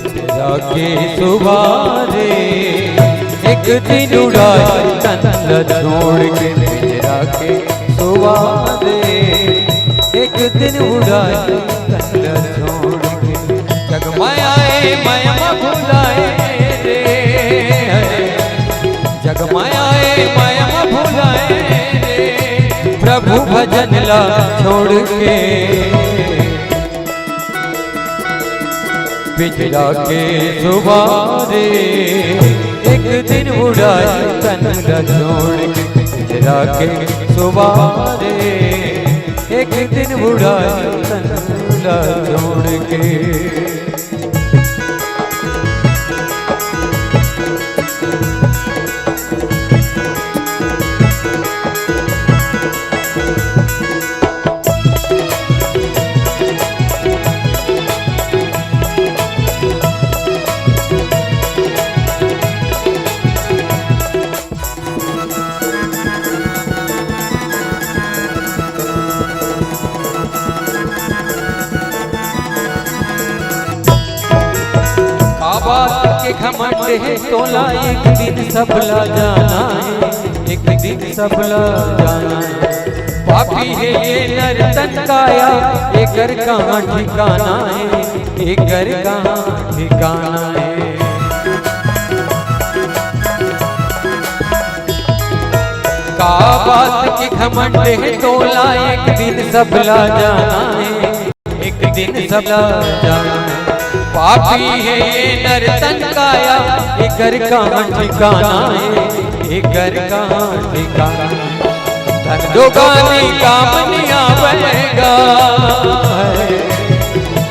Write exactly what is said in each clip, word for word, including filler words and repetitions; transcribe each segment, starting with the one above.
पिंजरा के सुवारे एक दिन उड़ाए तन ला छोड़ के, पिंजरा के सुवारे एक दिन उड़ाए तन ला छोड़ के। जग माया ए माया मा भुलाए रे, जग माया ए माया मा भुलाए रे, प्रभु भजन ला छोड़ के। पिंजरा के सुवारे एक दिन उड़ाए तन ला छोड़ के, पिंजरा के सुवारे एक दिन उड़ाए तन ला छोड़ के। का बात के घमंड हे तोला, एक दिन सबला जाना हे, एक दिन सबला जाना हे। पापी हे ये नर तन काया, एकर कहाँ ठिकाना हे, एकर कहाँ ठिकाना हे। का बात के घमंड हे तोला, एक दिन सबला जाना हे, एक दिन सबला जाना हे। पापी हे ये नर तन काया, एकर कहाँ ठिकाना हे, एकर कहाँ ठिकाना हे। धन जोगानी काम नइ आवय गा,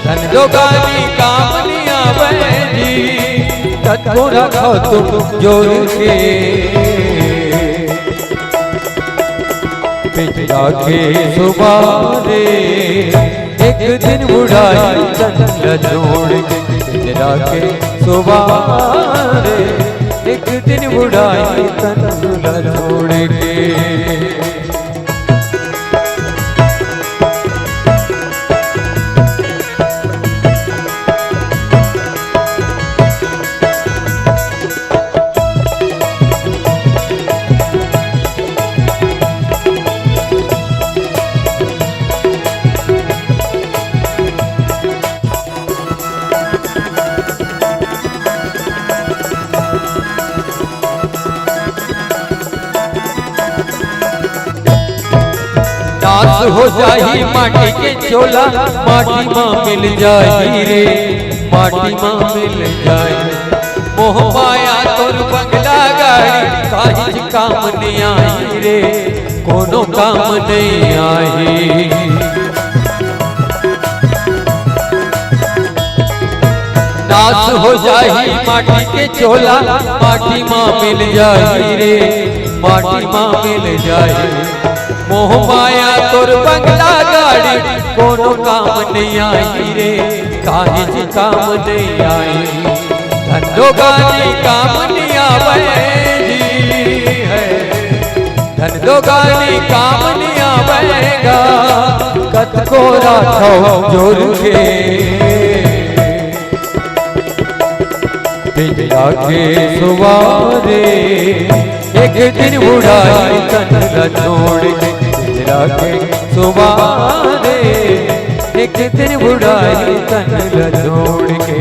धन जोगानी काम नइ आवय जी, कतको रखव तुम जोर के। पिंजरा के सुवारे एक दिन उड़ाए तन ला छोड़ के, पिंजरा के सुवारे एक दिन उड़ाए तन ला छोड़ के। नाश हो जाही माटी के चोला, माटी मा मिल जाही रे, माटी मा मिल जाही। मोह माया तोर बंगला गाड़ी, काहीच काम नइ आही रे, कोनो काम नइ आही। नाश हो जाही माटी के चोला, माटी मा मिल जाही रे, माटी मा मिल जाही। मोह माया तोर बंगला गाड़ी, कोनो काम नइ आही रे, काहीच काम नइ आही। धन जोगानी काम नइ आवय जी, हे। धन जोगानी काम नइ आवय गा, कतको राखव जोर के। पिंजरा के सुवारे एक दिन उड़ाए तन ला छोड़ के, पिंजरा के सुवारे एक दिन उड़ाए तन ला छोड़ के।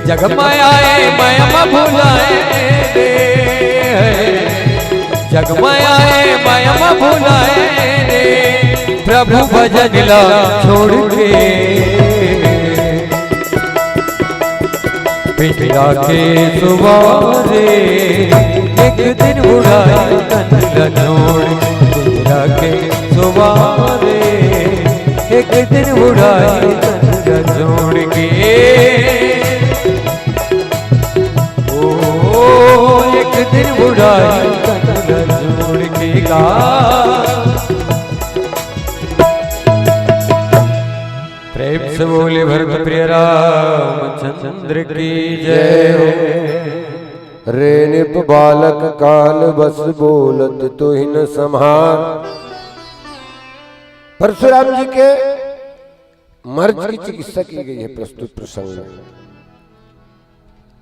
जग माया ए माया मा भुलाए रे, जग माया ए माया मा भुलाए रे, प्रभु भजन ला छोड़ के। पिंजरा के सुवारे, एक दिन उड़ाई तन ला छोड़। पिंजरा के सुवारे, एक दिन उड़ाई तन ला छोड़ के। ओ, एक दिन उड़ाई तन ला छोड़ के गा। प्रेम से बोले भरत प्रिय रामचंद्र की जय हो। रे नृप बालक काल बस बोलत तुहि न सम्हार। परशुराम जी के मर्ज की चिकित्सा की गई है प्रस्तुत प्रसंग में।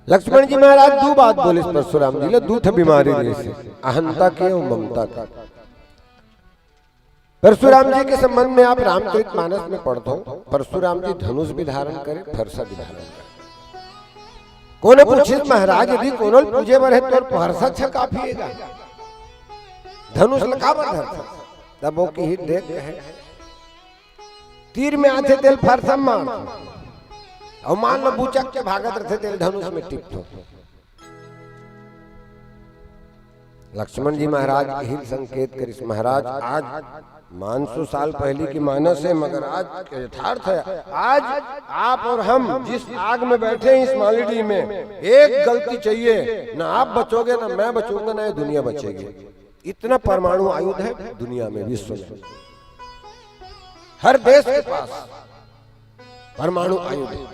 लक्ष्मण जी महाराज दू बात बोले परशुराम जी ले, दू ठे बीमारी रहिसे, अहंता के अउ ममता के। परशुराम जी के संबंध में आप रामचरित मानस में पढ़थो, परशुराम जी धनुष भी धारण करे, फरसा भी धारण करे। कोनो पूछिस महाराज, यदि कोनो ल पूजे बर हे तोर फरसा छकाफिएगा, धनुष ल काबर धरथस? तब वो किहिस देख कहे, तीर में आथे तेल फरसा मार, अउ मान लो बुचक के भागत रथे तेल धनुष में टिपथो। लक्ष्मण जी महाराज यही संकेत करिस, महाराज आज पाँच सौ साल पहले की मानस है, मगर आज यथार्थ है। आज आप और हम जिस आग में बैठे हैं इस मालिडी में, एक गलती चाहिए, ना आप बचोगे, ना मैं बचूंगा, ना ये दुनिया बचेगी। इतना परमाणु आयुध है दुनिया में, विश्व में, हर देश के पास परमाणु आयुध है।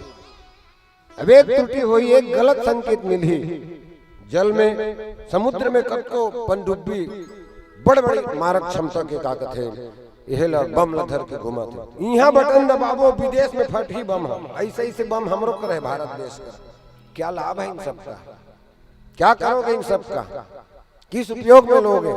अब एक त्रुटि होही, एक गलत संकेत मिलही, जल में, समुद्र में कतको पनडुब्बी बड़-बड़ मारक क्षमता के का कथे, एहे ला बम ला धर के घुमाथे। इहाँ बटन दबाबो, विदेश में फटही बम ह। अइसे, अइसे बम हमरो कर हे भारत देश का। क्या लाभ है इन सब का? क्या करोगे इन सब का? किस उपयोग में लोगे?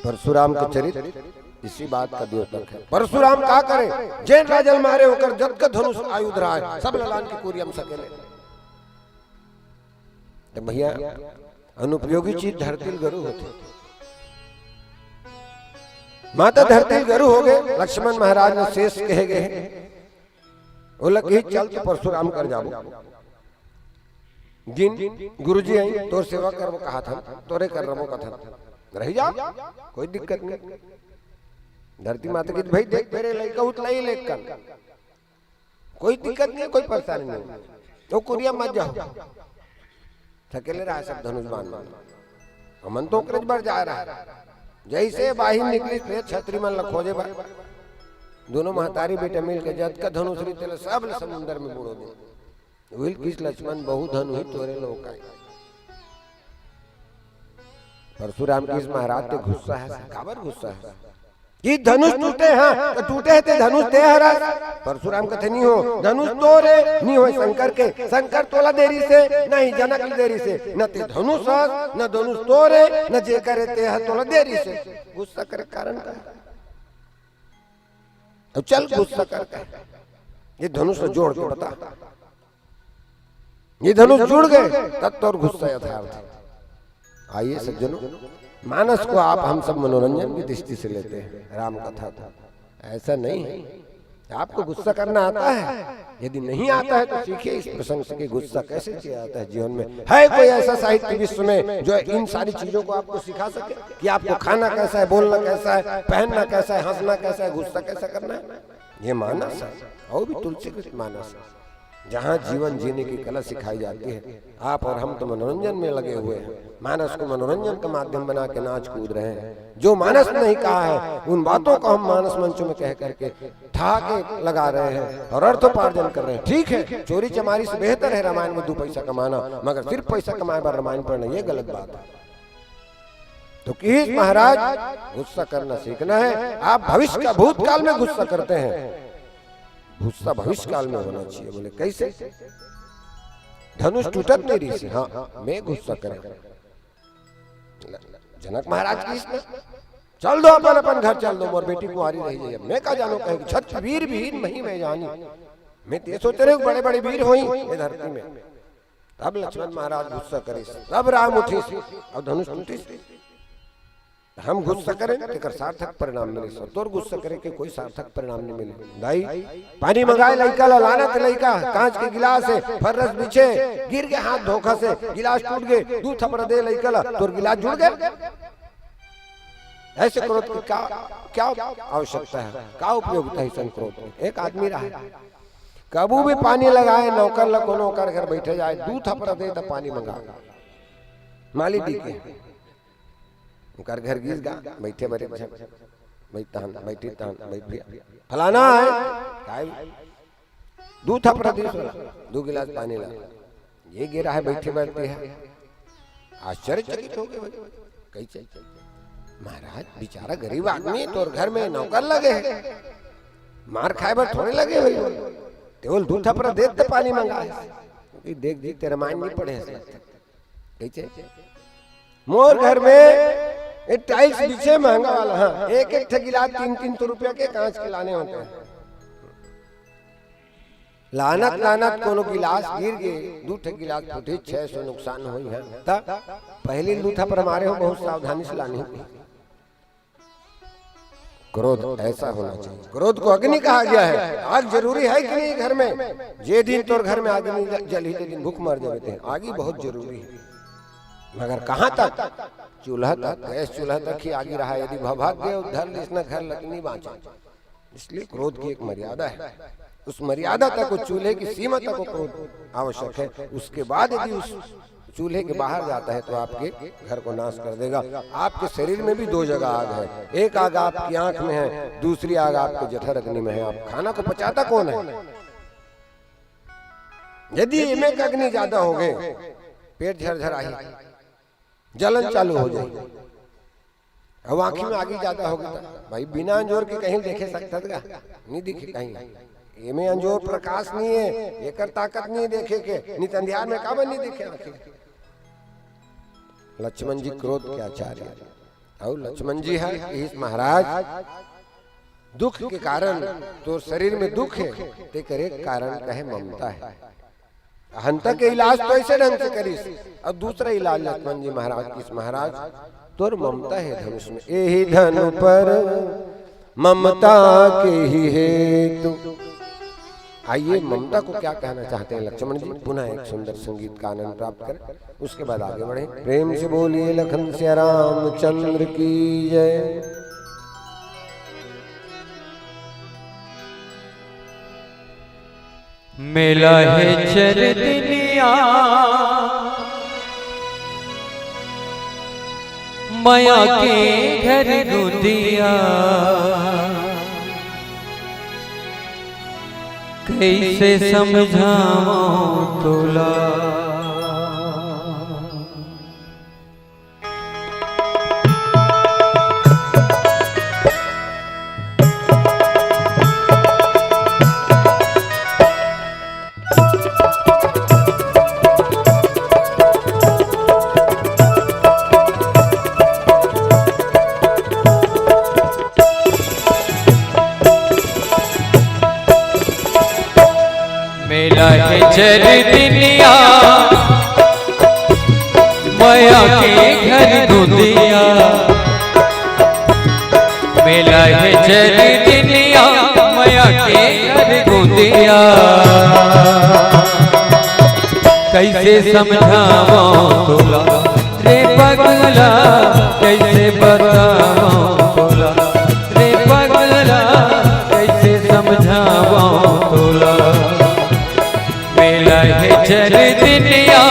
परशुराम के चरित्र इसी बात का द्योतक है। परशुराम का करे? जेन राजा ल मारे ओकर जतका धनुष आयुध रहा है, सब ल लान के कुरिया म सकेले। तो भैया, अनुपयोगी चीज धरती ल गरु होथे। माता धरती ल गरु हो गए, लक्ष्मण महाराज ल शेष कहे गए। ओला कही, "चल तो परशुराम कर जाबो।" जिन गुरुजी आई, तोर सेवा करबो कहा था, तोरे कर रबो कथा, रही जा, कोई दिक्कत नहीं। धरती माता की, "भाई देख, मेरे लइका उतला ही लेकर, कोई दिक्कत नहीं, कोई परेशानी नहीं, तो कुरिया मत जाओ।" थकेले रहा सब धनुष बाण में। हमन तो ओकरे बर जा रहा। जैसे बाहिर निकली, फिर छतरी मन ल खोजे बर दोनों महतारी बेटा मिल के जतका धनुष रही, तेला सब ल समुंदर में बुड़ो दे। उहिल किस लक्ष्मण, बहु धन हुई तोरे लोक आए। परशुराम किस महाराज के गुस्सा है, काबर गुस्सा है? कि धनुष टूटे हैं, तो टूटे हैं ते धनुष ते हरस। परशुराम कथे, "नहीं हो, धनुष तोरे, नहीं हो शंकर के। शंकर तोला देरी से, नहीं जनक देरी से। न ते धनुष हस, न धनुष तोरे, न जे करे ते ह तोला देरी से।" गुस्सा करे कारण का है? अब चल गुस्सा करके ये धनुष ल जोड़ के बता। ये धनुष जुड़ गए, तब तो और गुस्सा यथार्थ है। आइए सज्जनों, मानस को आप हम सब मनोरंजन की दृष्टि से लेते हैं, राम कथा को। ऐसा नहीं है। आपको गुस्सा करना आता है? यदि नहीं आता है तो सीखिए इस प्रसंग से कि गुस्सा कैसे किया जाता है जीवन में। है कोई ऐसा साहित्य विश्व में जो इन सारी चीजों को आपको सिखा सके कि आपको खाना कैसा है, बोलना कैसा है, पहनना कैसा है, हंसना कैसा है, गुस्सा कैसा करना है? ये मानस है, और भी तुलसीकृत मानस है, जहाँ जीवन जीने की कला सिखाई जाती है। आप और हम तो मनोरंजन में लगे हुए हैं, मानस को मनोरंजन का माध्यम बना के नाच कूद रहे हैं। जो मानस नहीं कहा है, उन बातों को हम मानस मंचों में कह करके ठहाके लगा रहे हैं और अर्थोपार्जन कर रहे हैं। ठीक है, चोरी चमारी से बेहतर है रामायण में दो पैसा कमाना, मगर सिर्फ पैसा कमाए बर रामायण पढ़ना, ये गलत बात है। तो किस महाराज, गुस्सा करना सीखना है। आप भविष्य का, भूतकाल में गुस्सा करते हैं, गुस्सा भविष्य काल में होना चाहिए। बोले, "कैसे?" धनुष टूटत नहीं रही से, हाँ, मैं गुस्सा करें। जनक महाराज किस ना, "चल दो अपन, अपन घर चल दो, मोर बेटी कुंवारी रही जाए, मैं का जानो कहे, छत्र वीर विहीन मही मैं जानी।" मैं ते सोच रहे हूँ, बड़े बड़े वीर होई ये धरती में। तब लक्ष्मण महाराज गुस्सा करिस, तब राम उठिस और धनुष टूटिस। त हम गुस्सा करें, तेकर सार्थक परिणाम मिले, तोर गुस्सा करे के कोई सार्थक परिणाम नहीं मिले। दाई, पानी मंगाए लइका ला, लानत लइका, कांच के गिलास हे, फर्रस बिछे, गिर गे हाथ धोखा से, गिलास टूट गे, दू थपरा दे लइका ला, तोर गिलास जुड़ गे। ऐसे क्रोध की क्या, क्या आवश्यकता है, क्या उपयोगिता है अइसन क्रोध की? एक आदमी रहा, कभू भी पानी लगाए, नौकर ला, कोनो ओकर घर बैठे जाए, दू थपरा दे त पानी मंगा, माली दी के ओकर घर गिस गा, बैठे बर एक झन, बैठ तहन, बैठी तहन, बैठ भैया, फलाना है, काय? दू थपरा दिस वाला, दू गिलास पानी ला। ये गे रहा है बैठे बर तेहा। आश्चर्यचकित हो गए भाई, कैसे? महाराज, बेचारा गरीब आदमी, तोर घर में नौकर लगे है, मार खाए बर थोड़े लगे भाई, तेवल दू थपरा दे त पानी मंगा है। क्योंकि देख जी, तेरा माइंड नहीं पड़े है, कैसे? मोर घर में ये टाइल्स बिछे महंगा वाला, हाँ, एक एक ठे गिलास तीन तीन सौ रुपया के कांच के लाने होते हैं। लानत लानत कोनो गिलास गिर गे, दू ठे गिलास फूटी, छह सौ नुकसान होई है। त पहली दू थपरा मारे हो, बहुत सावधानी से लानी होगी। क्रोध ऐसा होना चाहिए। क्रोध को अग्नि कहा गया है। आग जरूरी है कि नहीं घर में? जे दिन तोर घर में आग नहीं ज-, जलही, ते दिन भूख मर जावे ते। आग ही बहुत जरूरी है, मगर कहाँ तक? चूल्हा तक, गैस चूल्हा तक ही आग रहा है। यदि भभक गए, धर लिस न घर लग नहीं बाँचे। इसलिए क्रोध की एक मर्यादा है, उस मर्यादा तक, उस चूल्हे की सीमा तक वो क्रोध आवश्यक है। उसके बाद यदि उस चूल्हे के बाहर जाता है तो आपके घर को नाश कर देगा। आपके शरीर में भी दो जगह आग है, एक आग आपकी आंख में है, दूसरी आग आपके जठर अग्नि में है। आप खाना को पचाता कौन है? यदि एमे के अग्नि ज्यादा हो गए, पेट झरझराही, जलन चालू हो जाए, अब आँखी में आगी ज्यादा हो गई, भाई बिना अंजोर के कहीं देखे सकता था? नहीं दिखे कहीं। एमे अंजोर प्रकाश नहीं है, एकर ताकत नहीं है देखे के, नहीं त अंधियार में काबर नहीं दिखे आँखी। लक्ष्मण जी क्रोध के आचार्य, और लक्ष्मण जी है कि इस महाराज दुख के कारण, तोर शरीर में दुख है, तेकर एक कारण कहे ममता है। अहंता के इलाज तो ऐसे ढंग से करिस, और दूसरा इलाज लक्ष्मण जी महाराज किस, महाराज तोर ममता है धनुष में, एही धनु पर ममता के ही हेतु। आइए, ममता को क्या कहना चाहते हैं लक्ष्मण जी, पुनः एक सुंदर संगीत का आनंद प्राप्त करें, उसके बाद आगे बढ़े। प्रेम से बोलिए लखन सिया रामचंद्र की जय। मेला हे चरदिनिया मया के घर रुदिया, कैसे समझावं तोला। मेला हे चरदिनिया मया के घर रुदिया, मेला हे चरदिनिया मया के घर रुदिया। कैसे समझावं तोला रे पगला, कैसे बतावं तोला रे पगला, कैसे समझावं तोला। मेला हे चरदिनिया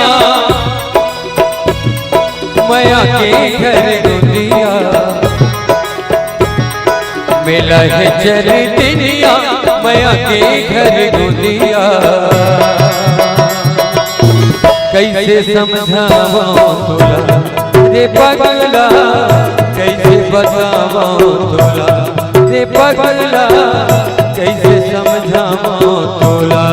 मया के घर रुदिया, मेला हे चरदिनिया मया के घर रुदिया। कैसे समझावं तोला रे पगला, कैसे बतावं तोला रे पगला, कैसे समझावं तोला।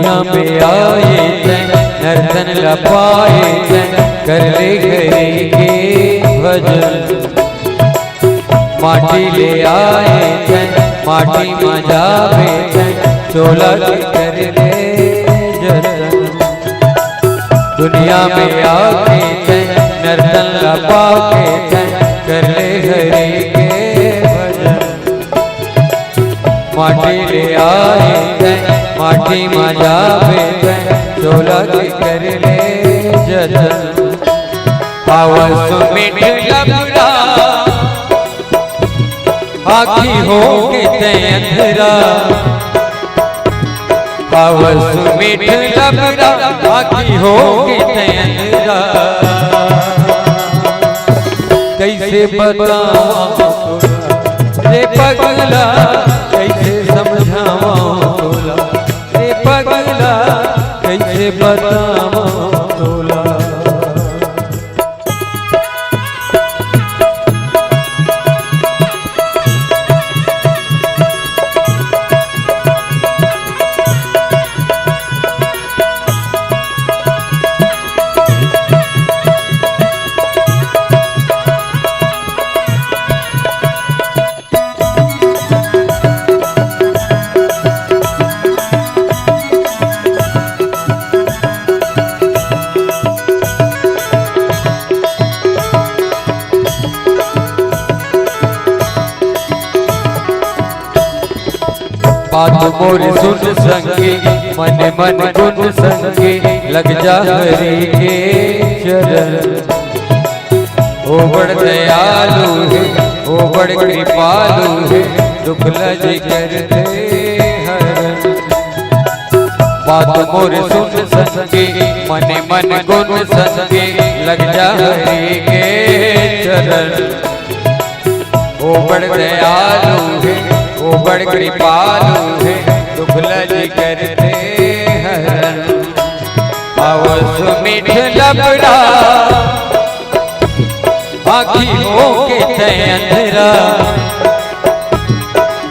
दुनिया में आए तैं, नर तन ला पाए तैं, कर ले हरि के भजन। माटी ले आए तैं, माटी मा जाबे तैं, तोला के कर ले जतन। दुनिया में आके तैं, नर तन ला पाके तैं, कर ले हरि के भजन। माटी ले आए तैं, माटी मा जाबे तैं, तोला के कर ले जतन। पावस मीठ लबरा, आँखी हो के तैं अंधरा। पावस मीठ लबरा, आँखी हो के तैं अंधरा। कइसे बतावंव तोला रे पगला, कइसे समझावंव तोला रे पगला, कइसे बतावंव तोला। बात मोर सुन संगी, मन मन गुन संगी, लग जा हरि के चरण। ओ बड़ दयालु हे, ओ बड़ कृपालु हे, दुख ला जी कर दे हरण। बात मोर सुन संगी, मन मन गुन संगी, लग जा हरि के चरण। ओ बड़ दयालु हे, ओ बड़ कृपालु हे, दुख ला जी कर दे हरण। पावस मीठ लबरा, आँखी हो के तैं अंधरा।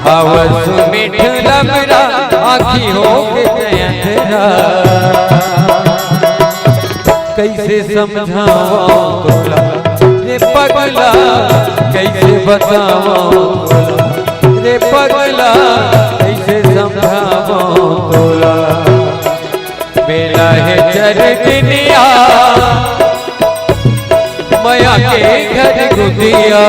पावस मीठ लबरा, आँखी हो के तैं अंधरा। कइसे समझावंव तोला रे पगला, कइसे बतावंव तोला रे पगला, कइसे समझावंव तोला। मेला हे चरनिया, मया के घर गुदिया।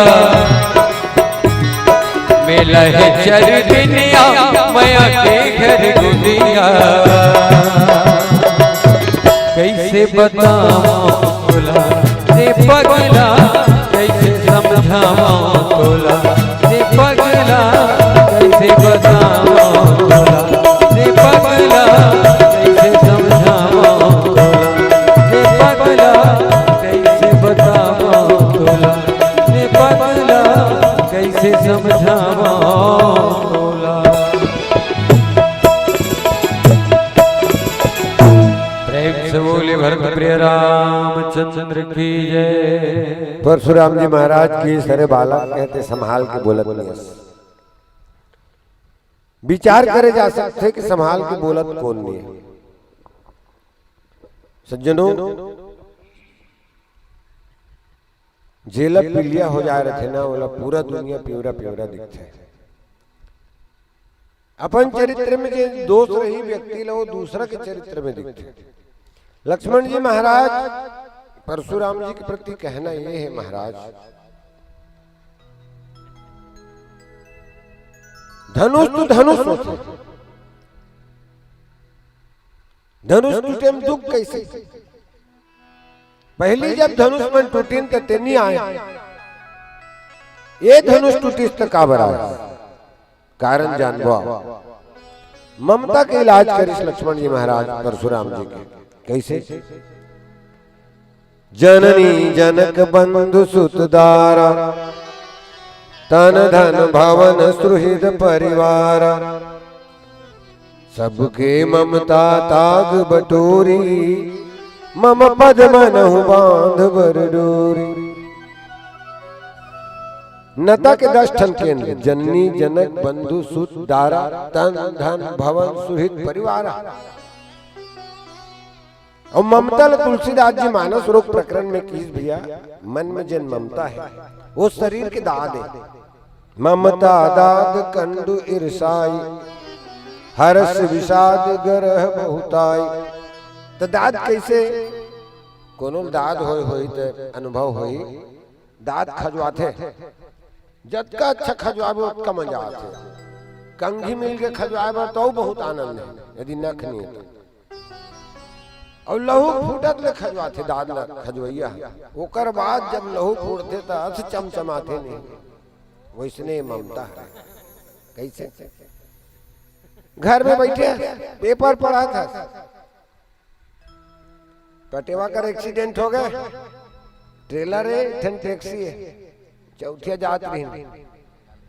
मेला हे चरनिया, मया के घर गुदिया। कइसे बतावंव तोला रे पगला, कइसे समझावंव तोला रे पगला, कइसे बतावंव तोला रे पगला, कइसे समझावंव तोला रे पगला, कइसे बतावंव तोला रे पगला, कइसे समझावंव तोला। प्रेम से बोले भरत प्रिय रामचंद्र की जय। परशुराम जी महाराज के सरे बालक कहते संभाल के बोलत नहीं। विचार करे जा सकथे कि संभाल के बोलत कोन नहीं हे। सज्जनों, जेला पीलिया हो जाए रथे ना, ओला पूरा दुनिया पिंवरा पिंवरा दिखथे। अपन चरित्र में जे दोष रही व्यक्ति ला, वो दूसरा के चरित्र में दिखथे। लक्ष्मण जी महाराज, परशुराम जी के प्रति कहना ये हे महाराज, धनुष तो धनुष होथे, धनुष टूटे में दुख कइसे? पहली जब धनुष मन टूटिन त तेनी आए, ये धनुष टूटिस त काबर आए? कारण जानबो। ममता के इलाज करिस लक्ष्मण जी महाराज परशुराम जी के। कइसे? जननी जनक बंधु सुत दारा, तन धन भवन सुहृद परिवारा। सबके ममता ताग बटोरी, मम पद मनहु बांध बर डोरी। नता के दस ठन केंद्र, जननी जनक बंधु सुत दारा, तन धन भवन सुहृद परिवारा। अउ ममता ल तुलसीदास जी मानस रोग प्रकरण में किहिस भैया, मन में जेन ममता हे, वो शरीर के दाद हे। ममता दाद कंडु ईर्षाई, हरष विषाद गरह बहुताई। त दाद कइसे? कोनो ल दाद होय होही त अनुभव होही, दाद खजवाथे। जतका अच्छा खजवाबे, ओतका मजा आथे। कंघी मिल के खजवाए बर तो बहुत आनंद हे, यदि नख नहीं तो। अउ लहू फूटत ले खजवाथे, दाद ल खजवइया ह। ओकर बाद जब लहू फूटथे, त अस चमचमाथे नहीं। वइसने ममता हे। कइसे? घर में बइठे, पेपर पढ़त हस, पटेवा कर एक्सीडेंट हो गे, ट्रेलर हे, एक ठन टैक्सी हे, चौथिया जात रहिन,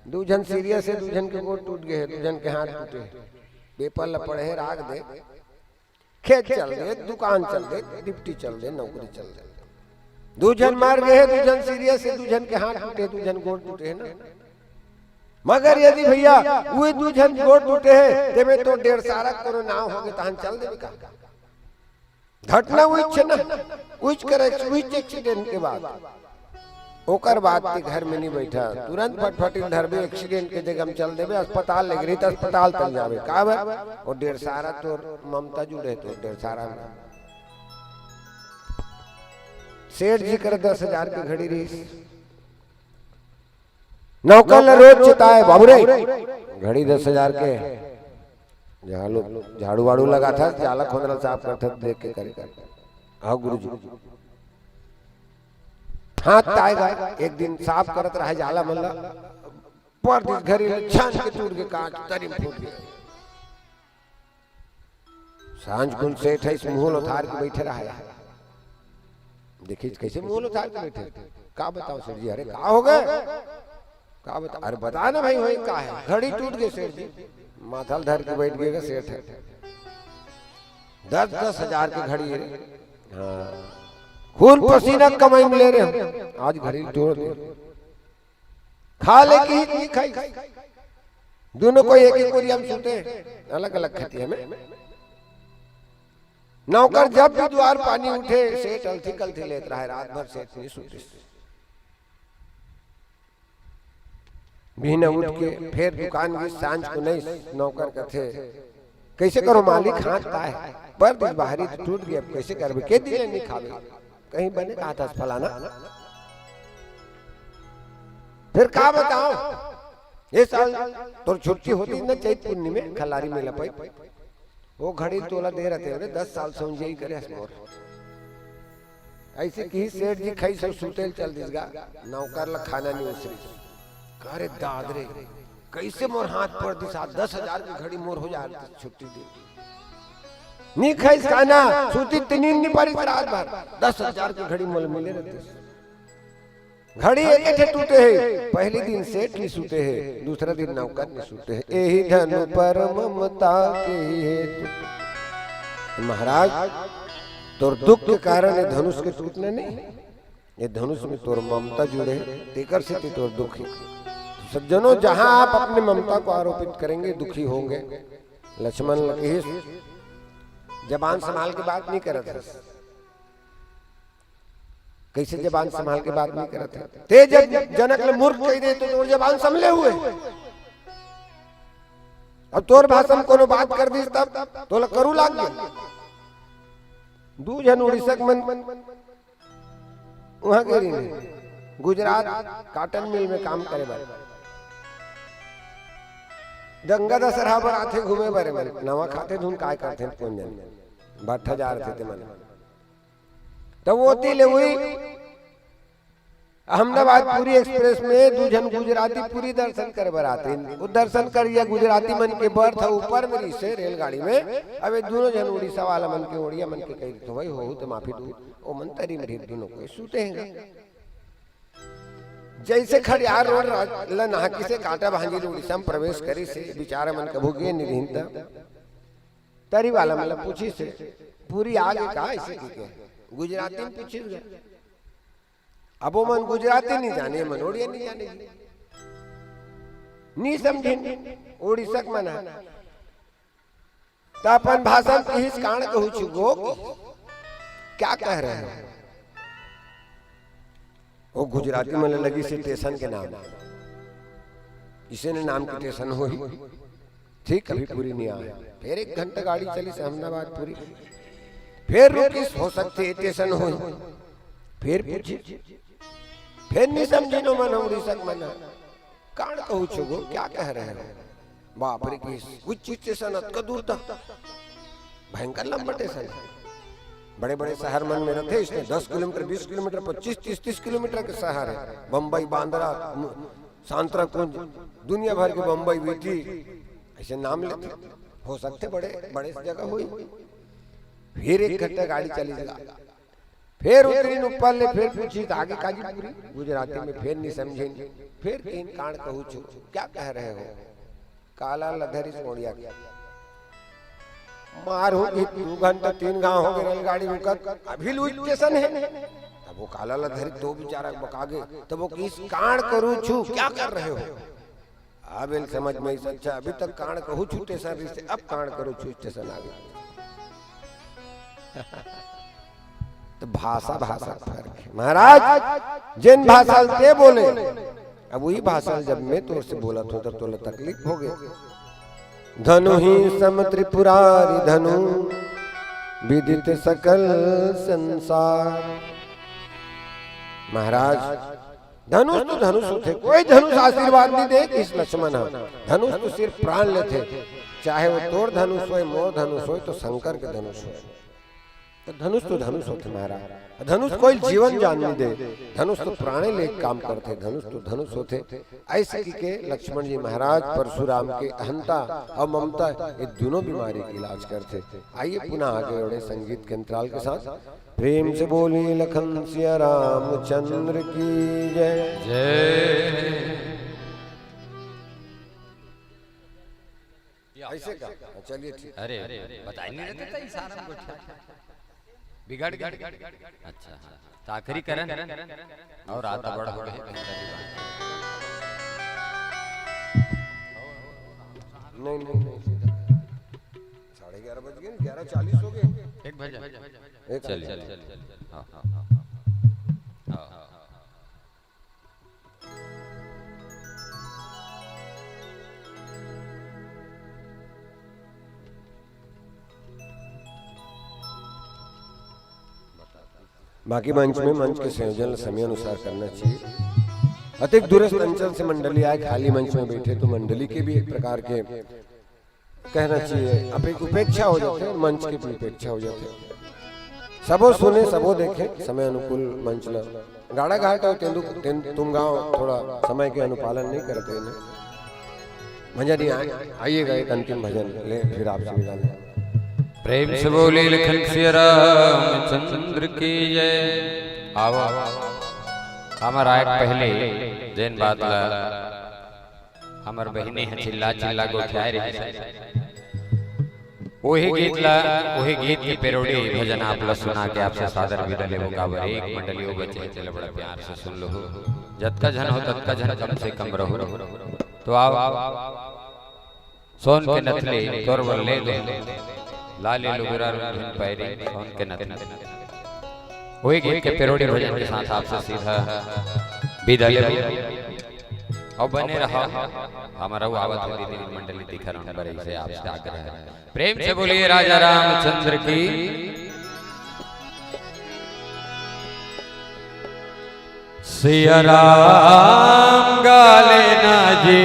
दू झन सीरियस हे, दू झन के गोड़ टूट गे हे, दू झन के हाथ टूटे हे। पेपर ल पढ़े, राख दे, खेत चल दे, दुकान चल दे, ड्यूटी चल दे, नौकरी चल दे। दू झन मर गे हे, दू झन सीरियस हे, दू झन के हाथ टूटे, दू झन गोड़ टूटे हे ना। मगर यदि भैया उही दू झन गोड़ टूटे हे, तेमे तो डेढ़ सारा कोनो नाव होगे, तहन चल देबे का? घटना उहिच हे ना, उहिच कर, उहिच एक्सीडेंट के बाद। ओकर बाद ते घर में नहीं बैठा, तुरंत फटफटी धरबे, एक्सीडेंट के जगह में चल देबे, अस्पताल लेगे रही त अस्पताल तक जाबे। का बे? वो डेढ़ सारा तोर ममता जुड़े, तोर डेढ़ सारा में। सेठ जी कर दस हजार के घड़ी रही, नौकर ल रोज चिताए, "बाबू रे, घड़ी दस हजार के, झाड़ू, झाड़ू वाड़ू लगाथस, जाला खोंदरा साफ करथस, देख के करे।" "हाँ गुरुजी।" हाथ ताएगा, एक दिन साफ करत रहा जाला मन ला, पर दिस घड़ी ल छन के टूट के कांच तरी म फूट गे। सांझ कुन सेठ हे, मुंह ल उतार के बैठे रहा हे। देखिस कइसे मुंह ल उतार के बैठे। "का बताओ सेठ जी?" "अरे का हो गे?" "का बता?" "अरे बता ना भाई, होय का हे?" "घड़ी टूट गे सेठ जी।" माथा ल धर के बैठ गे सेठ हे। दस दस हजार के घड़ी हे रे। हाँ। खून पसीना कमाई में ले रहे हो, आज घड़ी तोड़ दे। खा ले कि नहीं खाई। दोनों कोई एक ही कोरिया में सूते, अलग-अलग खटिया में। नौकर जब भी दुआर पानी उठे, सेठ अलथी कलथी लेत रहे, रात भर सेठ नहीं सूते। बिहने उठ के फेर दुकान गिस, सांझ कुन आइस, नौकर कथे, "कइसे करो मालिक, हाथ काय? पर दिस बाहरी तो टूट गे, अब कइसे करबे? के दिन ले नहीं खाबे?" "कहीं बने कहाथस फलाना?" "फिर का बताओ, ये साल तोर छुट्टी होतिस ना चैत पूर्णिमे, खल्लारी मेला पई, वो घड़ी तोला दे रहते रे, दस साल से उंजिया ही करे हस मोर।" अइसे किहिस सेठ जी, खाइस अउ सूते ल चल दिस गा, नौकर ल खाना नहीं उसरिस। "का रे दाद रे, कइसे मोर हाथ पड़ दिस, आज दस हजार के घड़ी मोर हो जातिस छुट्टी दे।" नहीं खाइस खाना, सूतिस त नींद नहीं परिस रात भर, दस हजार के घड़ी मोला मिले रहतिस। घड़ी एके ठे टूटे हे, पहली दिन सेठ नहीं सूते हे, दूसरा दिन नौकर नहीं सूते हे। "एही धनु पर ममता के हेतु।" महाराज, तोर दुख के कारण ये धनुष के टूटना नहीं, ये धनुष में तोर ममता जुड़े हे, तेकर सेती तोर दुख हे। सज्जनों, जहां आप अपने ममता को आरोपित करेंगे, दुखी होंगे। लक्ष्मण ल किहिस, "जबान संभाल के बात नहीं करत हस।" कइसे जबान संभाल के बात नहीं करत हे? ते जब जनक ल मूर्ख कहि दे, तो तोर जबान संभले हुए। अब तोर भाषा में कोनो बात कर दिस, तब तोला करू लाग गे। दू झन उड़ीसा के मन उहां गे रहिन, गुजरात cotton mill में काम करे बर। गंगा दशहरा बर आथे घूमे बर, मन नवा खाथे धुन, काय करथे कोन जन, भट्ठा जा रथे ते मन। तब ओती ले हुई अहमदाबाद पुरी एक्सप्रेस में दू झन गुजराती पुरी दर्शन करे बर आथे। वो दर्शन करिया गुजराती मन के berth ह ऊपर में रहिसे रेलगाड़ी में। अब ये दोनों झन उड़ीसा वाला मन के, उड़िया मन के कही तो भाई हो तो माफी दू, ओ मन तरी में रहिन दोनों कोई सूते हैं। जइसे खड़ियार रोड ल नहाकिसे कांटा भांजी उड़ीसा में प्रवेश करिसे, बिचारा मन कभू गे नहीं रहिन त तरी वाला मन ल पूछिसे, "पुरी आ गे का?" अइसे कहिके गुजराती में पूछिस गा। अब वो मन गुजराती नहीं जाने, मन उड़िया नहीं जाने, नहीं समझिन, उड़ीसा के मन ह। त अपन भाषा में किहिस, "काण कहूं छुगो।" क्या कह रहे हो? वो गुजराती मन ल लगिस स्टेशन के नाम, अइसने नाम के स्टेशन होही। ठीक, अभी पुरी नइ आय। फेर एक घंटा गाड़ी चलिस अहमदाबाद पुरी, फेर रुकिस, हो सकथे स्टेशन होही। फेर पूछिस, फेर नइ समझिन ओमन, उड़ीसा के मन, काँड़ कहूँ छो गो, क्या कह रहे हो? बाप रे, कहिस, उच्च स्टेशन अतका दूर तक, भयंकर लंबा स्टेशन हे। बड़े-बड़े शहर मन में रहिथे, अइसने दस किलोमीटर, बीस किलोमीटर, पच्चीस, तीस, तीस किलोमीटर के शहर हे। बम्बई, बांद्रा, मु-, सांतरा कुंज, दुनिया भर के बम्बई, वीटी, अइसे नाम लेथे। हो सकथे बड़े, बड़े जगह होही। फेर एक घंटा गाड़ी चलिस गा। फेर उतरिन ऊपर ले, फेर पूछिस, "आगे काजी पुरी?" गुजराती में, फेर नइ समझिन। फेर कहिन, "काँड़ कहूँ छो, क्या कह रहे हो?" काला ल धरिस मोड़िया के। मार हो गई, दू घंटा, तीन घांव हो गए रेलगाड़ी रुकत, अभी ले उच्च स्टेशन हे। अब वो काला ल धरिस तो बेचारा बका गे, तब वो कहिस, "काँड़ करूँ छो, क्या कर रहे हो?" अब एला समझ में आइस, अच्छा, अभी तक काँड़ कहूँ छो स्टेशन रहिसे, अब काँड़ करूँ छो स्टेशन आ गे। तो भाषा, भाषा के फर्क हे महाराज। जेन भाषा ल तें बोले, अब वही भाषा ल जब मैं तोर से बोलत हूँ, तब तोला तकलीफ होगे। धनु ही सम त्रिपुरारि धनु, विदित सकल संसार। महाराज, धनुष तो धनुष होथे, कोई धनुष आशीर्वाद नइ दे कहिस लक्ष्मण ह। धनुष तो सिर्फ प्राण लेथे, चाहे वो तोर धनुष होय, मोर धनुष होय, तो शंकर के धनुष होय। तो धनुष तो धनुष होथे महाराज, धनुष कोई जीवन जान नइ दे, धनुष तो प्राणे ले काम करथे, धनुष तो धनुष होथे। अइसे कहिके लक्ष्मण जी महाराज परशुराम के अहंता अउ ममता, ये दूनों बीमारी के इलाज करथे। आइए पुनः आगे बढ़े संगीत के अंतराल के साथ। प्रेम से बोलिए लखन सिया रामचंद्र की जय। जय। ऐसे का? हाँ, चलिए, ठीक। अरे, बताई नहीं रहते तो इशारा में गोठिया। बिगड़ गए। अच्छा, हाँ। तो आखिरी करन। और आता बड़ हो गए। नहीं, नहीं, नहीं, सीधा। साढ़े ग्यारह बज गए, ग्यारह चालीस हो गए। एक भजन। एक चलिए, भजन। चलिए, चलिए। हाँ, हाँ, हाँ, हाँ। हाँ, हाँ, हाँ। बाकी मंच में, मंच के संयोजन समय अनुसार करना चाहिए। अतिक दूरस्थ अंचल से मंडली आए, खाली मंच में बैठे, तो मंडली के भी एक प्रकार के कहना चाहिए, अपे-, उपेक्षा हो जाथे, मंच के भी उपेक्षा हो जाथे। सबो सुने, सबो देखे, समय अनुकूल मंच ल। गाड़ा घाट अउ तेंदु-, तें-, तुमगांव थोड़ा समय के अनुपालन नहीं करते हैं। भजन ही आए, आइएगा एक अंतिम भजन ले, फिर आपसे विदा लें। प्रेम से बोलिए लखन सिया रामचंद्र की जय। आवा, हमारा एक पहले जेन बात ला हमर बहिनी ह चिल्ला चिल्ला गोठियाए रहिस। ओही गीत ला, ओही गीत के पेरोडी भजन आप ला सुना के आपसे सादर विदा लेबो। काबर एक मंडली ओ बचे हे, तेला बड़ा प्यार से सुन लो। जतका झन हो, ततका झन कम से कम रहो। तो आओ, सोन के नथली तोर बर ले दे, लाली लुगरा रुंझुन पैरी सोन के नथली। वही गीत के पेरोडी भजन के साथ आपसे सीधा विदा लेबो। अउ बने रहा, हमारा वो आवत है दीदी मंडली दिखा रहा हूँ, बड़े से आपसे आग्रह है। प्रेम से बोलिए राजा रामचंद्र की। सिया राम गाले ना जी।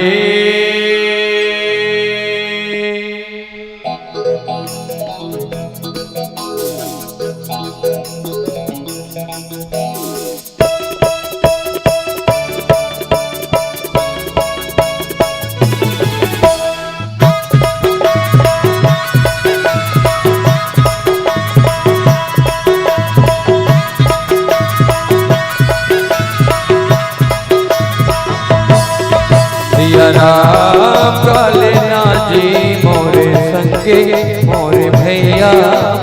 सिया राम काले ना जी, मोरे संगे, मोरे भैया,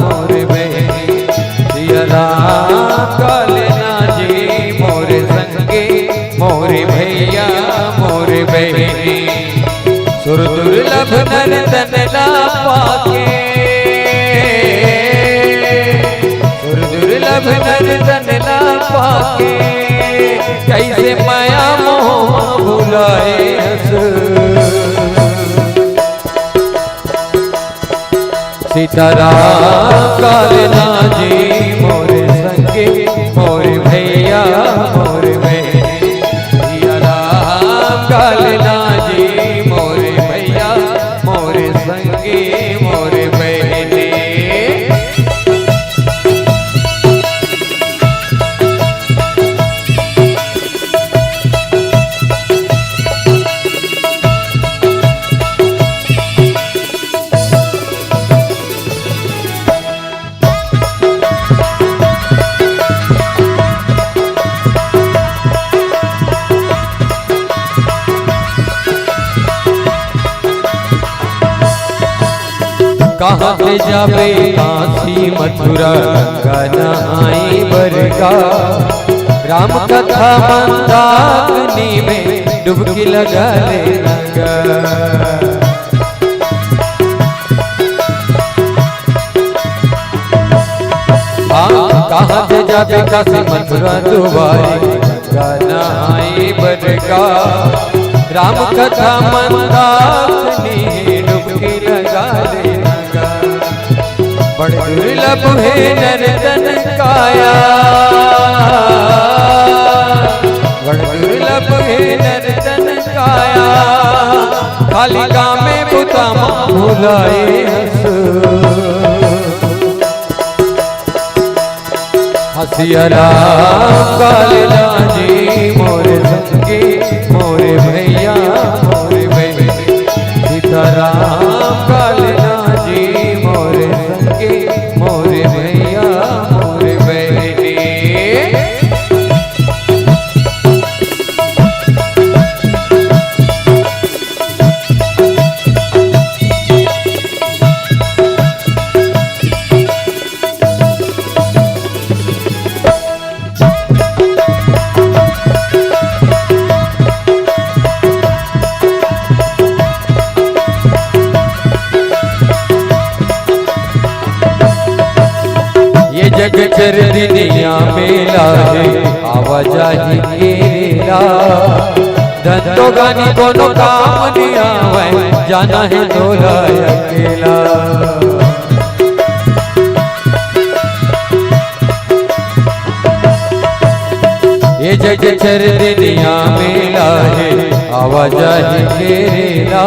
मोरे बहनी। सिया राम काले ना जी, मोरे संगे, मोरे भैया, मोरे बहनी। सुर दुर्लभ नर तन ना पाके, सुर दुर्लभ अब नर्तन ला पाके, कैसे माया मोह भुलाए हस। सीताराम कालना जी मोर संगी, मोर भैया मोर बहनी। सीताराम कालना जी मोर भैया, मोर संगी, मोर बहनी। कहाँ ले जाबे काशी मथुरा, गंगा नहाई बर गा। राम कथा मंदाकिनी में डुबकी लगा लेना गा। हाँ, कहाँ ले जाबे काशी मथुरा दुआरी, गंगा नहाई बर गा। राम कथा मंदाकिनी डुबकी लगा लेना गा। बड़ दुर्लभ हे नर तन काया, बड़ दुर्लभ हे नर तन काया, खाली काम में बुता मा भुलाए हस। सिया राम कालना जी मोर संगी, मोर भैया मोर बहनी। सीताराम कालना जी मोर संगी, मोर भैया मोर बहनी। ये जग चर दुनिया मेला हे, आवाजाही के रेला। धंधो गानी कोनो काम नइ आवय, जाना हे तोला अकेला। ये जग चर दुनिया मेला हे, आवाजाही के रेला।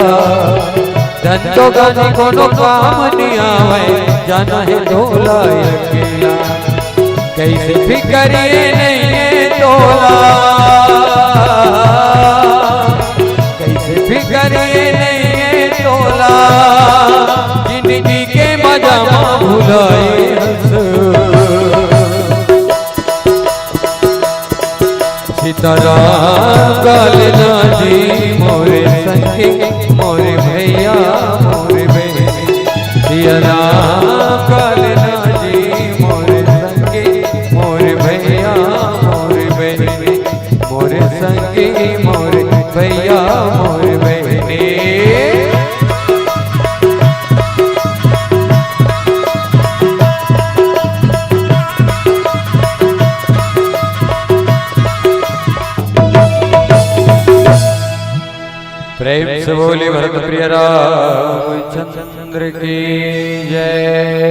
धंधो गानी कोनो काम नइ आवय, जाना हे तोला अकेला। कइसे फिकर ये नइ हे तोला, कइसे फिकर ये नइ हे तोला, जिंदगी के मजा मा भुलाए हस। सीताराम कालना जी मोर संगी, मोर भैया मोर बहनी। सिया राम कालना जी मोर संगी, मोर भैया मोर बहनी। मोर संगी मोर भैया मोर बहनी। प्रेम से बोली भरत प्रिय रामचंद्र की जय।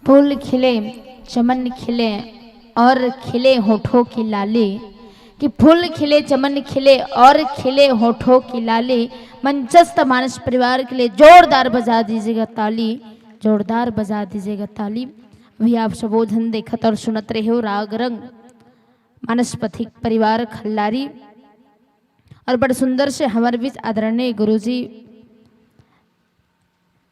फूल खिले, चमन खिले और खिले होठों की लाली, कि फूल खिले, चमन खिले और खिले होठों की लाली। मंचस्थ मानस परिवार के लिए जोरदार बजा दीजिएगा ताली, जोरदार बजा दीजिएगा ताली। अभी आप सबो झन देखत और सुनत रहे हो राग रंग मानस पथिक परिवार खल्लारी, और बड़ सुंदर से हमर बीच आदरणीय गुरुजी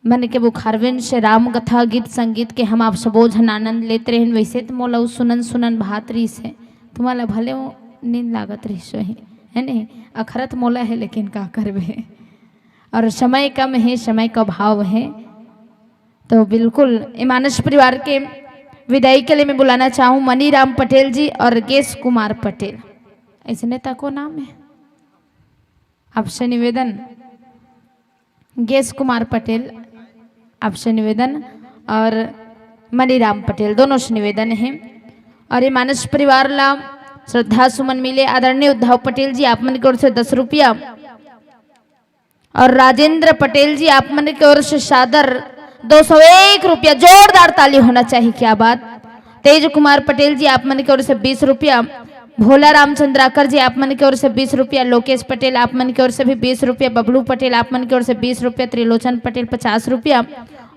मन के मुखारविंद से राम कथा, गीत संगीत के हम आप सबो झन आनंद लेत रहेन। वैसे त मोला उ सुनन सुनन भात रहिस हे, तुम्हां ला भले वो नींद लागत रहिस होही, है नहीं? अखरत मोला हे, लेकिन का करबे? और समय कम हे, समय का भाव हे। तो बिल्कुल, ए मानस परिवार के विदाई के लिए मैं बुलाना चाहूँ मनीराम पटेल जी और गेस कुमार पटेल। ऐसने तको नाम हे। आपसे निवेदन, गेस कुमार पटेल, आपसे निवेदन। और मनीराम पटेल, दोनों से निवेदन है। और ये मानस परिवार ला श्रद्धा सुमन मिले। आदरणीय उद्धव पटेल जी, आप मन के ओर से दस रुपया, और राजेंद्र पटेल जी, आप मन के ओर से सादर दो सौ एक रुपया, जोरदार ताली होना चाहिए, क्या बात। तेज कुमार पटेल जी, आप मन के ओर से बीस रुपया, भोला राम चंद्राकर जी, आप मन के ओर से बीस रुपया, लोकेश पटेल, आप मन के ओर से भी बीस रुपया, बबलू पटेल, आप मन के ओर से बीस रुपया, त्रिलोचन पटेल, पचास रुपया,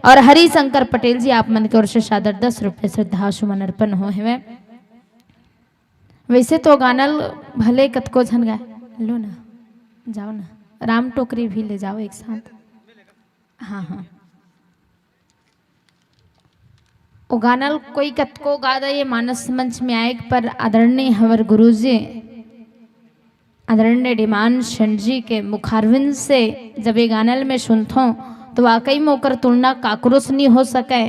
और हरिशंकर पटेल जी, आप मन के ओर से सादर दस रुपया श्रद्धा सुमन अर्पण हो हवे। वैसे तो गाना ल भले कतको झन गाए, लो ना, जाओ ना, राम टोकरी भी ले जाओ एक साथ। हाँ, हाँ। वो गाना ल कोई कतको गा दे, ये मानस मंच में आए पर आदरणीय हमारे गुरुजी, आदरणीय डिमांड सेठ जी के मुखारविंद से जब ये गाना ल मैं सुनथों, तो वाकई में ओकर तुलना काकरो से नहीं हो सके।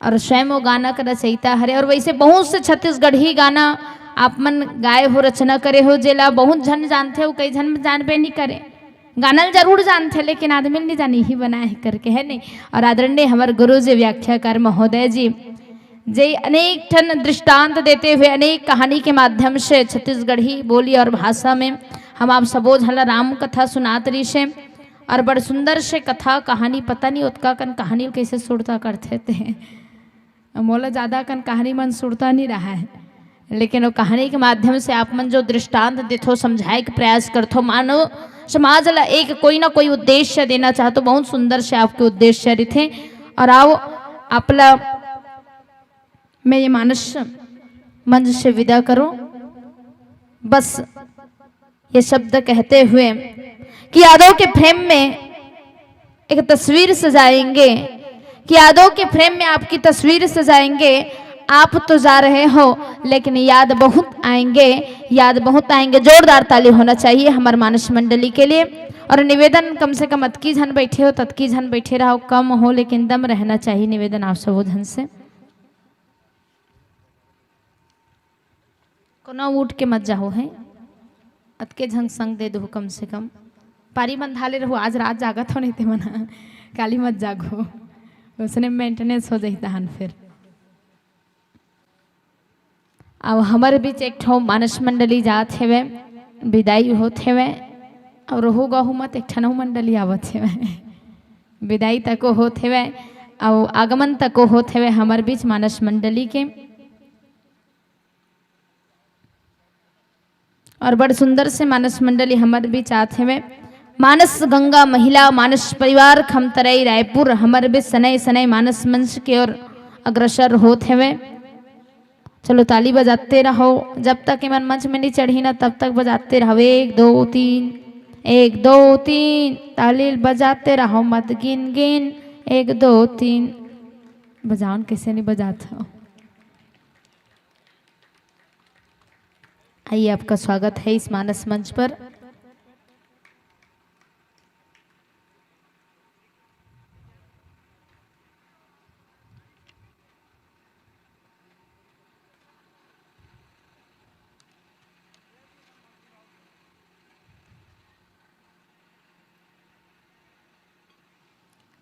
और स्वयं वो गाना के रचयिता हरे। और वैसे बहुत से छत्तीसगढ़ी गाना आप मन गाए हो, रचना करे हो, जेला बहुत झन जानथे, वो कई झन जानबे नहीं करे। गाना ल जरूर जानथे, लेकिन आदमी ल नहीं जानी ही बनाए हे करके, है नहीं। और आदरणीय हमारे गुरु जी व्याख्याकार महोदय जी, जे अनेक ठन दृष्टांत देते हुए अनेक कहानी के माध्यम से छत्तीसगढ़ी बोली और भाषा में हम आप सबो झन ला राम कथा सुनात रहिसे। और बड़ सुंदर से कथा कहानी, पता नहीं ओतका कन कहानी ल कैसे सुरता करथे ते। मोला ज्यादा कन कहानी मन सुरता नहीं रहा है, लेकिन वो कहानी के माध्यम से आप मन जो दृष्टांत देथो, समझाए के प्रयास करथो, मानव समाज ला एक कोई ना कोई उद्देश्य देना चाहतो, बहुत सुंदर से आपके उद्देश्य रहिथे। और आओ, आपला मैं ये मानस मंच से विदा करूं। बस ये शब्द कहते हुए कि यादों के फ्रेम में एक तस्वीर सजाएंगे, कि यादों के फ्रेम में आपकी तस्वीर सजाएंगे। आप तो जा रहे हो, लेकिन याद बहुत आएंगे, याद बहुत आएंगे। जोरदार ताली होना चाहिए हमारे मानस मंडली के लिए। और निवेदन, कम से कम अतकी झन बैठे हो, ततकी झन बैठे रहो, कम हो लेकिन दम रहना चाहिए। निवेदन आप सबो झन से। कोनो उठ के मत जाहो, हैं? अतके झन संग दे दो कम से कम। पारी बंधा ले रहो, आज रात जागत हो, नहीं ते मन काली मत जागो, उसने मेंटेनेंस हो जाही तहन फिर। अब हमर बीच एक ठो मानस मंडली जात हेवे, विदाई होत हेवे, और रहू गहू मत एक ठन अउ मंडली आवत हेवे, विदाई तको होत हेवे, अउ आगमन तको होत हेवे हमर बीच मानस मंडली के। और बड़ सुंदर से मानस मंडली हमर बीच आत हेवे। मानस गंगा महिला मानस परिवार खमतराई रायपुर हमर बीच सनई सनई मानस मंच के ओर अग्रसर होत हेवे। चलो ताली बजाते रहो, जब तक एमन मंच में नहीं चढ़ी ना तब तक बजाते रहो। एक दो तीन, एक दो तीन, ताली बजाते रहो, मत गिन गिन, एक दो तीन। बजाओ न, कैसे नहीं बजात हो। आइए, आपका स्वागत है इस मानस मंच पर।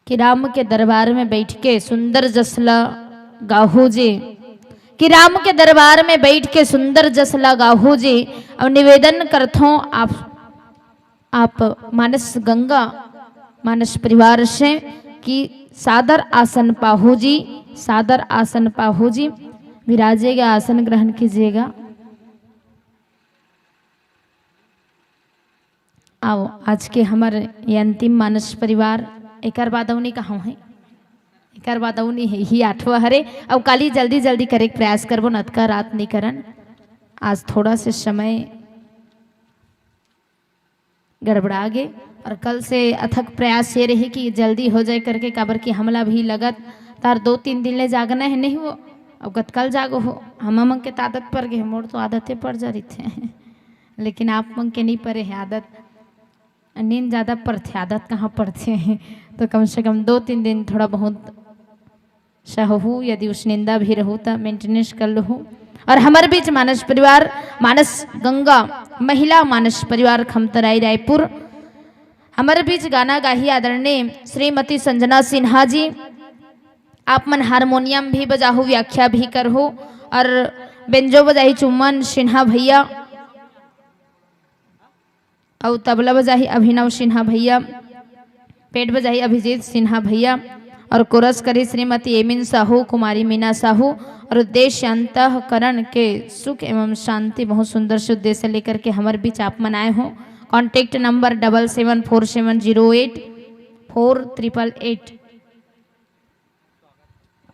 कि राम के दरबार में बैठ के सुंदर जस ला गाहू जी, कि राम के दरबार में बैठ के सुंदर जस ला गाहू जी। और निवेदन करथों आप, आप मानस गंगा, मानस परिवार से कि सादर आसन पाहू जी, सादर आसन पाहू जी, विराजेगा, आसन ग्रहण कीजिएगा। आओ, आज के हमर ये अंतिम मानस परिवार, एकर बाद अउ नहीं कहां है, एकर बाद अउ नहीं है, ही आठवां हरे। अउ काली जल्दी जल्दी करे के प्रयास करबो, नतका रात नहीं करन, आज थोड़ा से समय गड़बड़ा गे। और कल से अथक प्रयास ये रही कि जल्दी हो जाए करके, काबर कि हमला भी लगत तार दो तीन दिन ले जागना है, नहीं हो, अब कतकल जागो हो, हम मन के तो आदत पड़ गए, मोर तो आदते पड़ जा रही थे। लेकिन आप मन के नहीं परे हे आदत, नींद ज्यादा पड़थे, आदत कहाँ पड़थे। तो कम से कम दो तीन दिन थोड़ा बहुत सहू, यदि उस निंदा भी रहू त मेंटेनेंस कर लहू। और हमर बीच मानस परिवार, मानस गंगा महिला मानस परिवार खमतराई रायपुर, हमर बीच गाना गाही आदरणीय श्रीमती संजना सिन्हा जी। आप मन हारमोनियम भी बजाहू, व्याख्या भी करहू। और बेंजो बजाही चुम्मन सिन्हा भैया, अउ तबला बजाही अभिनव सिन्हा भैया, पेट बजाही अभिजीत सिन्हा भैया, और कोरस करी श्रीमती एमिन साहू, कुमारी मीना साहू, और उद्देश्य अंतःकरण के सुख एवं शांति। बहुत सुंदर से उद्देश्य लेकर के हमर बीच आप मन आए हो। कॉन्टैक्ट नंबर डबल सेवन फोर सेवन जीरो एट फोर ट्रिपल एट।